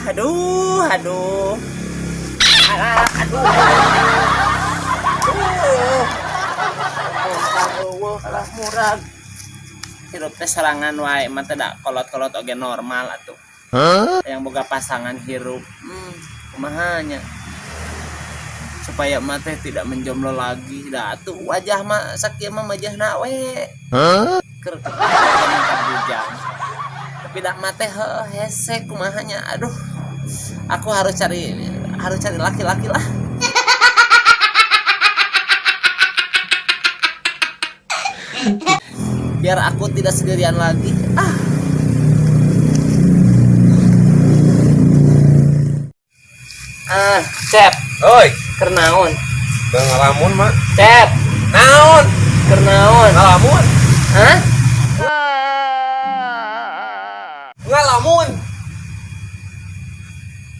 Aduh, aduh. Alah, aduh. Aduh. Eueuh, kalah murag. Hirup teh serangan wae mah teh da kolot-kolot oge normal atuh. Yang boga pasangan hirup. Kumaha nya? Supaya emak teh tidak menjomblo lagi. Dah atuh wajah mah sakieu mah wajahna we. Keur bujang. Tapi dak mah teh heuh hese kumaha nya. Aduh. Aku harus cari laki-laki lah. Biar aku tidak sendirian lagi. Ah. Ah, Cep, Oi, keur naon? keur ngalamun, Mak. Cep, Naon? Keur naon? Ngalamun. Hah? Ngalamun.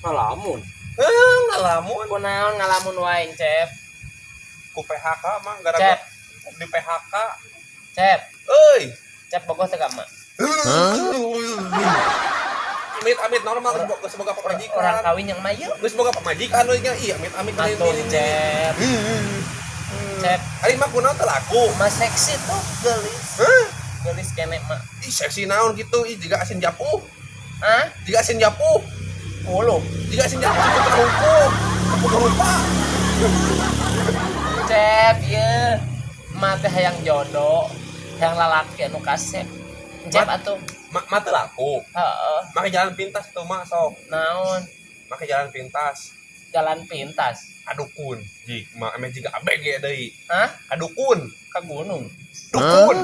Ngalamun. Eh, ngalamun. Kunaon ngalamun wae, Cep? Ku PHK, Mak, gara-gara Cep, di PHK. Cep, Euy. Cep bogoh teh ka Mak? Amit amit normal geus boga pamajikan. Orang kawin yang mayu. Geus boga pamajikan we nya. Ih, amit amit. Atuh, Cep. Cep, Ari mah kunaon teh laku? Mah seksi tuh, gelis. Hah? Gelis kene mak. Ih, seksi naon gitu? Ih, jiga asin japuh. Hah? Jiga asin japuh. Ulu. Jiga asin japuh cukup terhukum. Aku lupa. Cep, ieu. Mak teh hayang jodoh, hayang lalaki anu kasep. Cep atuh. Mak mah teu laku. Heeh. Make jalan pintas tuh mak sok. Naon? Make jalan pintas. Jalan pintas. Ka dukun. Jik, mak emeh jiga ABG deui. Hah? Ka dukun. Ka gunung. Dukun.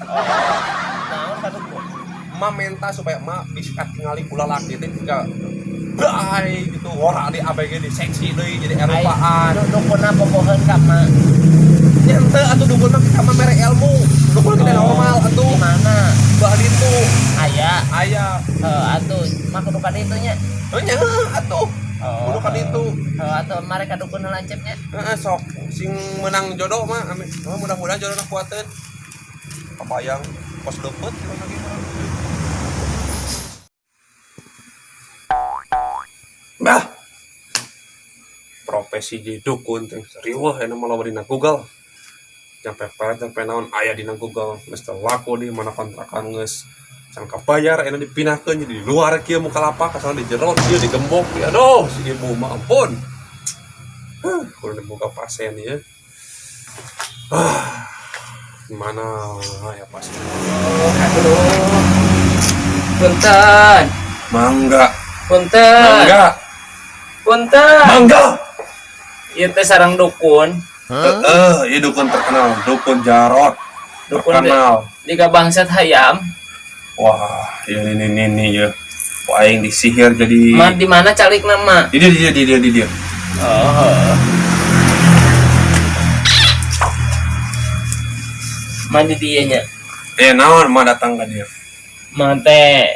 Oh. Naon ka dukun? Emak minta supaya emak bisa tinggali ku lalaki teh jiga bye gitu ngora di ABG di seksi deui jadi Eropaan. Ai, dukunna boboheun ka mak. Nya henteu atuh, dukun mah kita mah mere ilmu. Dukun kita normal atuh. Di mana? Bah ditu. Aya. Aya. Heuh atuh, mah kudu ka ditu nya. Heuh nya heuh atuh. Oh. Kudu ka ditu. Heuh atuh, mare ka dukun heula cepnya. Heeh, sok sing menang jodoh mah amin. Oh, mudah-mudahan jodohna kuateun. Kebayang kos leupeut lagi. Bah. Profesi jadi dukun teh riweuh aya mah, loba dina Google. Sampai pelet sampai naon aya dina Google. Geus teu laku di mana kontrakan geus can kabayar, enak dipindahkeun jadi di luar kieu muka lapak kasana di jero kieu digembok. Aduh, si ibu mah ampun. Huh, kudu dibuka pasien ya. Ah, mana ya pasien? Aduh. Punten. Mangga. Punten. Mangga. Punten. Mangga. Ieu teh sarang dukun. Heeh, ieu dukun terkenal, dukun Jarot. Dukun terkenal. Jiga bangsat hayam. Wah, ini ini ya. Wah, aing disihir jadi. Ma di mana calik nama? Di dia, di dia, di dia, di dia. Oh. Ma di dieu nya. Eh, naon mah datang ke dia? Ma teh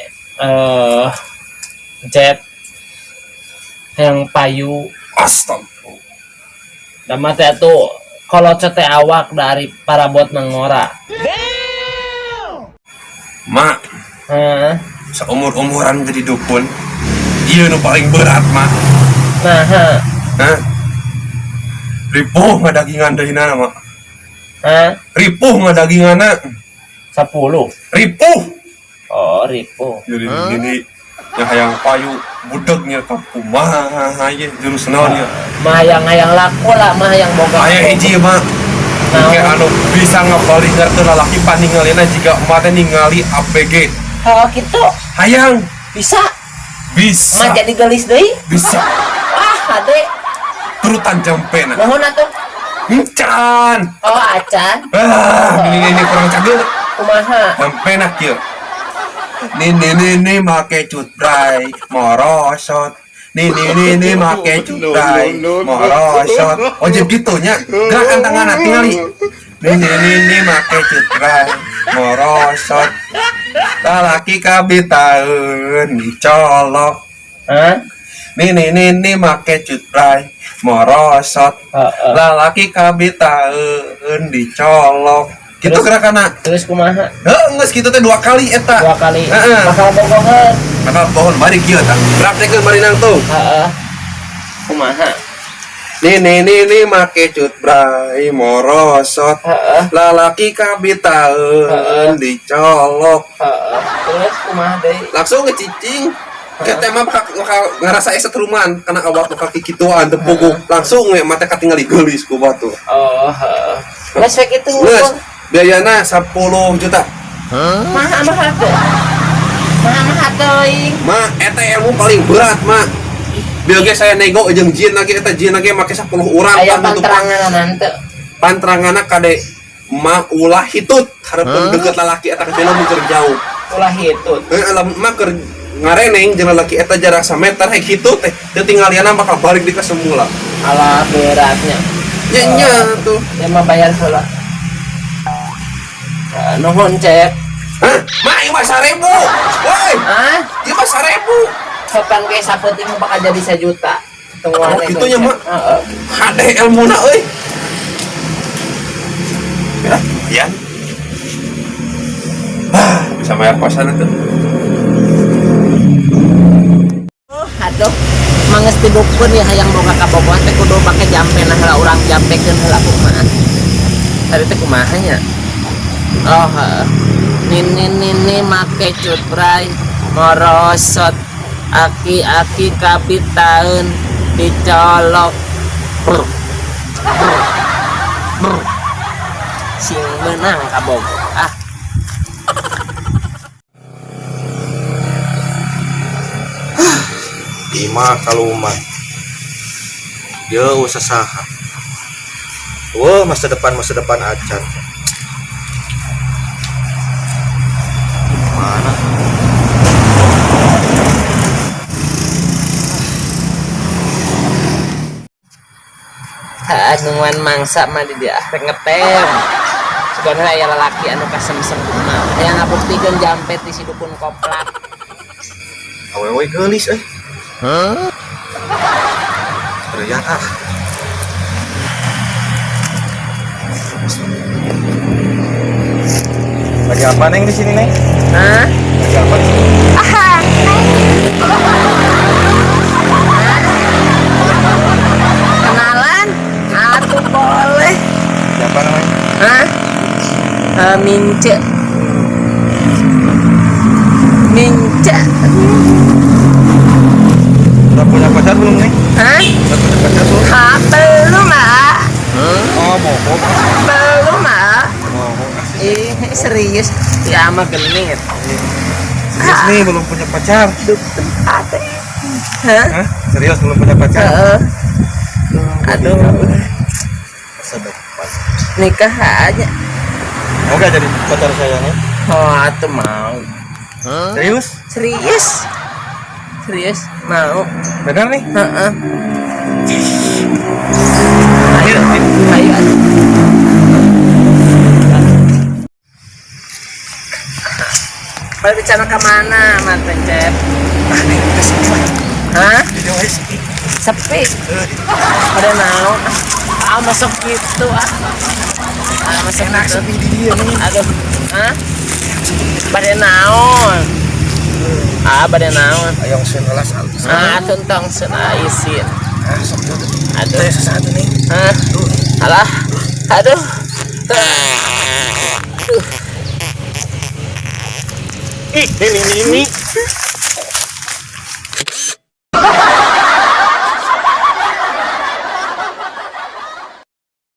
Cep yang payu. Astagfirullah. Da mah teh atuh kalau teh awak dari parabot mangora. Mak, Heeh. seumur-umuran jadi dukun, iya nu paling berat, Mak. Nah, ha. Hah? Ripuh ngadagingan deui na, Mak. Hah? Ripuh ngadaginganna. 10. Ripuh. Oh, ripuh. Jadi ini yang hayang payu budegnya ka kumaha ye jurus naon ya? Mah hayang laku lah, mah hayang boga. Aya hiji, Mak. Naon? Kayak anu bisa ngabalingarkeun lalaki paningalina jiga emak teh ningali ABG. Oh, gitu. Hayang Bisa. Bisa. Mah jadi gelis deui. Bisa. Wah, hade. Turutan jampena. Nuhun atuh. Encan. Oh, acan. Ah, ini kurang cageur. Kumaha? Jampena kieu. Nini nini make cutbray morosot. Nini nini make cutbray morosot. Oh, jadi gitu nya. Gerakan tangan tingali. Nini nini make cutbray morosot. Lalaki kabitaeun dicolok. Hah? Nini nini make cutbray morosot. Heeh. Lalaki kabitaeun dicolok. Kitu gerakanna. Terus kumaha? Heuh, geus kitu teh 2 kali eta. 2 kali. Heeh. Bakal bogoheun. Bakal bohon bari kieu tah. Praktekeun bari nangtung. Heeh. Kumaha? Nini nini make cut brai morosot. Heeh. Lalaki kabitaeun dicolok. Heeh. Terus kumaha deui? Langsung ngecicing. Kita mah bakal ngerasa setruman karena awak bakal kikituan teu puguh. Langsung we mata katingali geulis ku batur. Oh, heeh. Geus we kitu. Geus, biayana 10 juta. Maha maha teh. Maha maha teuing. Ma, eta ilmu paling berat, Ma. Bieu ge saya nego jeung jin lagi eta jin lagi make 10 urang Aya tah nutupan. pantrangan teu. Pantranganna kade ma ulah hitut hareupeun deukeut lalaki eta kecuali mun keur jauh. Ulah hitut. Heuh, lamun mah keur ngareneng jeung lalaki eta jarak sameter hek hitut teh teu tinggaliana bakal balik di ka semula. Alah beratnya. Nya nya tuh. Ya mah bayar heula. Nuhun cek. Hah? Ma, ieu mah 1000. Woi, Hah? ieu mah 1000. Kapan ge sapeting mah bakal jadi 1 juta. Tungguan Oh, kitu nya, Mak. Heeh. Hade ilmuna euy. Ya, lumayan. Ah, bisa bayar kosan itu. Oh, aduh. Manges ti dukun ya hayang boga kabogohan teh kudu make jampe nah heula urang jampekeun heula kumaha. Tadi teh kumaha nya? Oh, heeh. Nini nini make cutbray morosot aki-aki kabitaeun dicolok. Brr. Brr. Brr. Sing menang kabogoh. Ah. Ima kaluma dia usah saha. Wah, masa depan acan. Mana? Ha, nungguan mangsa mah di dia rek ngetem. Sugana aya lalaki anu kasemsem kumaha. Hayang ngabuktikeun jampe ti si dukun koplak. Awewe geulis euy. Hah? Teriak ah. Lagi apa Neng di sini Neng? Hah? Lagi apa di sini? Aha. Kenalan? Atuh boleh. Siapa namanya? Hah? Mince. Mince. Udah punya pacar belum Neng? Hah? Udah punya pacar belum? Ha, belum, ah. Oh, bohong. Belum, ah. Bohong. Ih, serius. Ya ama genit. Serius nih belum punya pacar? Hah? Hah? Serius belum punya pacar? Heeh. Aduh, Masa depan. nikah aja. Mau gak jadi pacar saya nih? Oh, atuh mau. Serius? Serius? Serius mau? Benar nih? Heeh. Ayo, ayo. Balik bicara ke mana, Mantan Cep? Hah? Sepi. Pada naon? Ah, masuk gitu ah. Ah, masuk Enak gitu. sepi di dia nih. Aduh. Hah? Pada naon? Ah, pada naon? Ayo sen alas alus. Ah, tuntong sen isin. Ah, sok tuh. Aduh. Teh sesuatu nih. Hah? Alah. Aduh. Aduh. Ih, ini.